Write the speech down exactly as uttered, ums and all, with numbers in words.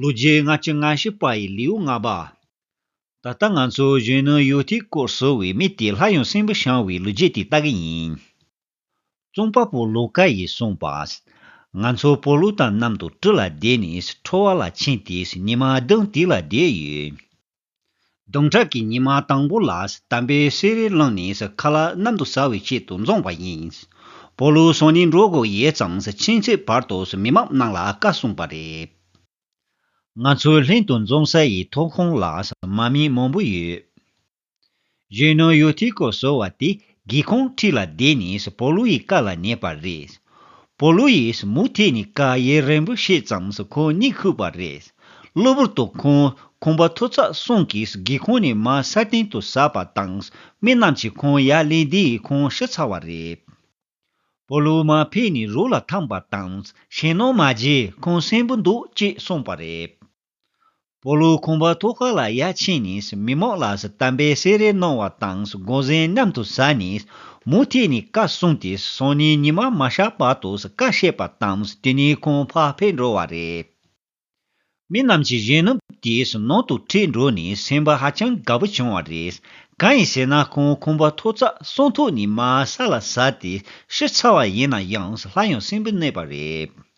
ལོ་རྒྱུས་ལྔ་བཅུ་ང་བཞི་པ་ཡི་ལེའུ་ལྔ་པ། ད་ལྟ་ང་ཚོ་གཞོན་ནུ་ཡུ་ཐི་སྐོར་ཟེར་བའི་མི་དེ་སླར་ཡང་གསོན་པོ་བྱུང་བའི་ལོ་རྒྱུས་དེ་ལྟ་གི་ཡིན། རྩོམ་པ་པོ་ལུ་ཀ་ཡིས་གསུངས་པ། ང་ཚོ་པོ་ལུ་དང་མཉམ་དུ་གྲུ་ལ་བསྡད་ནས་ཁྲོ་བ་ལ་ཕྱིན་ཏེ་ཉི་མ་བདུན་དེ་ལ་བསྡད་ཡོད། བདུན་ཕྲག་གི་ཉི་མ་དང་པོ་ལ་དམ་པའི་སེ་རེ་བླངས་ནས་ཁ་ལག་མཉམ་དུ་ཟ་བའི་ཆེད་དུ་འཛོམས་པ་ཡིན། པོ་ལུ་སང་ཉིན་འགྲོ་དགོས་ཡོད་ཙང་ཕྱིན་ཚེ་བར་དུ་མི་མང་རྣམས་ལ་བཀའ་གསུངས་པ་རེད། ང་ཚོའི་ལྷན་དུ་འཛོམས་ས་ཡི་ཐོག་ཁང་ལ་མ་མི་མང་པོ་ཡོད། གཞོན་ནུ་ཡུ་ཐི་ཀོ་ཟེར་བ་དེ་སྒེའུ་ཁུང་འཁྲིས་ལ་བསྡད་ནས་པོ་ལུ་ཡི་བཀའ་ལ་ཉན་པ་རེད། པོ་ལུ་ཡིས་མུ་མཐུད་ནས་བཀའ་ཡུན་རིང་པོ་བྱས་ཙང་ཁོང་གཉིད་ཁུག་པ་རེད། གློ་བུར་དུ་ཁོང་ཁང་པ་མཐོ་ཚད་གསུམ་གྱི་སྒེའུ་ཁུང་ནས་མར་ས་སྟེང་དུ་ཟགས་པ་དང་། མི་རྣམས་ཀྱིས་ཁོང་ཡར་ལེན་དུས་ཁོང་ཤི་ཚར་བ་རེད། པོ་ལུ་མར་ཕེབས་ནས་རོགས་ལ་འཐམས་པ་དང་། ཞེད་སྣང་མ་བྱེད། ཁོང་གསོན་པོ་འདུག་ཅེས་གསུངས་པ་རེད། པོ་ལུ་ཁང་པ་ཐོག་ཁ་ལ་ཡར་ཕྱིན་ནས་མི་མང་ལ་དམ་པའི་སེ་རེ་གནང་བ་དང་དགོང་ཟན་མཉམ་དུ་ཟ་ནས། མུ་མཐུད་ནས་བཀའ་གསུངས་ཏེ་སང་ཉིན་ཉི་མ་མ་ཤར་བར་དུ་བཀའ་བཤད་པ་དང་དེ་ནས་ཁོང་ཕར་ཕེབས་འགྲོ་བ་རེད། མི་རྣམས་ཀྱིས་གཞོན་ནུ་དེ་ནང་དུ་ཁྲིད་འགྲོ་ནས་སེམས་པ་ཧ་ཅང་དགའ་པོ་བྱུང་བ་རེད། གང་ཡིན་ཟེར་ན་ཁོང་ཁང་པ་མཐོ་ཚད་གསུམ་ཐོག་ནས་མར་ས་ལ་ཟགས་ཏེ་ཤི་ཚར་བ་ཡིན་ན་ཡང་སླར་ཡང་གསོན་པོ་གནས་པ་རེད།